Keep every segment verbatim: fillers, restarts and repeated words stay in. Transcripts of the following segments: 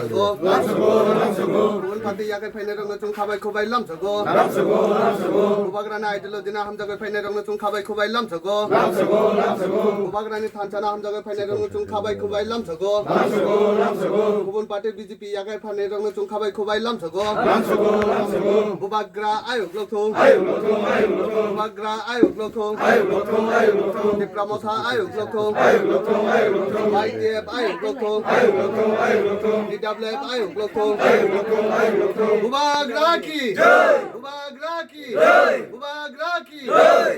Lamsogo, lamsogo. Kubun party yakai phainai rokno chwng khabai khubai lamsogo. Lamsogo, lamsogo. Bubagrani ideology no hamjagwi phainai rokno chwng khabai khubai lamsogo. Lamsogo, lamsogo. Bubagrani thansa no hamjagwi phainai rokno chwng khabai khubai lamsogo. Lamsogo, lamsogo. Kubun party B J P yakai phainai rokno chwng khabai khubai lamsogo. Lamsogo, lamsogo. Bubagra ayuk lokthung. Ayuk lokthung, ayuk lokthung. Bubagra ayuk lokthung. Ayuk lokthung, ayuk lokthung. Tipra Motha ayuk lokthung. Ayuk lokthung, ayuk lokthung. Y T F ayuk lokthung. Ayuk lokthung, ayuk lokthung. T W F ayuk lokthung. Ayuk lokthung, ayuk lokthung. Bubagra ki jai. Bubagra ki jai. Bubagra ki jai.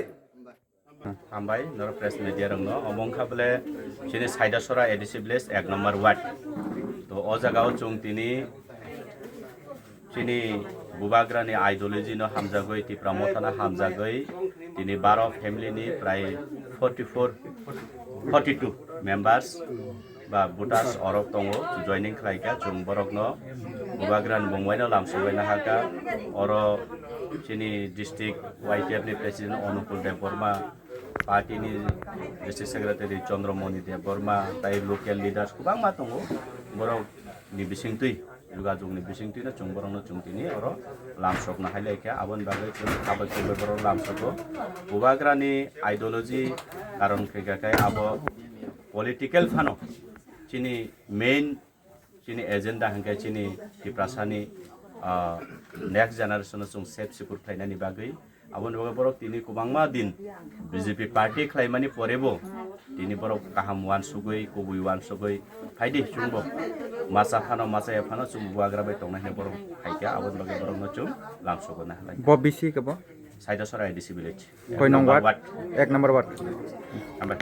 Hambai norok press media rokno. Omo wngkha bole chini Saidasora A D C village ek number ward. To o jaga o chwng tini chini Bubagrani ideology no hamjagwi, Tipra Motha no hamjagwi, tini baro family ni prai forty four, forty two members ba voters orok tongo, joining khlaikha, chwng borokno Bubagrani mungbaino lamsogwi nahakha. Oro chini district Y T F ni president Onukul Debbarma, party ni district secretary Chandramoni Debbarma, tai local leaders kwbangma tongo, borok ni bisingtwi, jogajog ni bisingtwi no chwng borok no chwng tini oro lamsok no hai lai kha. Aboni bagwi chwng abo chwngbo borok lamsogo. Bubagrani ideology karon khe kha khe abo political phano chini main, chini agenda hwnkhe chini Tiprasani, ah, next generation no chwng safe secure khlainani bagwi. Aboni bagwi borok tini kwbangma din B J P party khlaimani porebo tini borok kaham uansugwi, kubui uansugwi phaidi chwngbo masa phano, masa ya phano chwng Bubagra bai tongnai hinwi borok phaikha, aboni bagwi borokno chwng lamsogo na halai. Bo B C khe bo? Saidasora A D C village. Koi nong ward? Ek number ward. Hambai.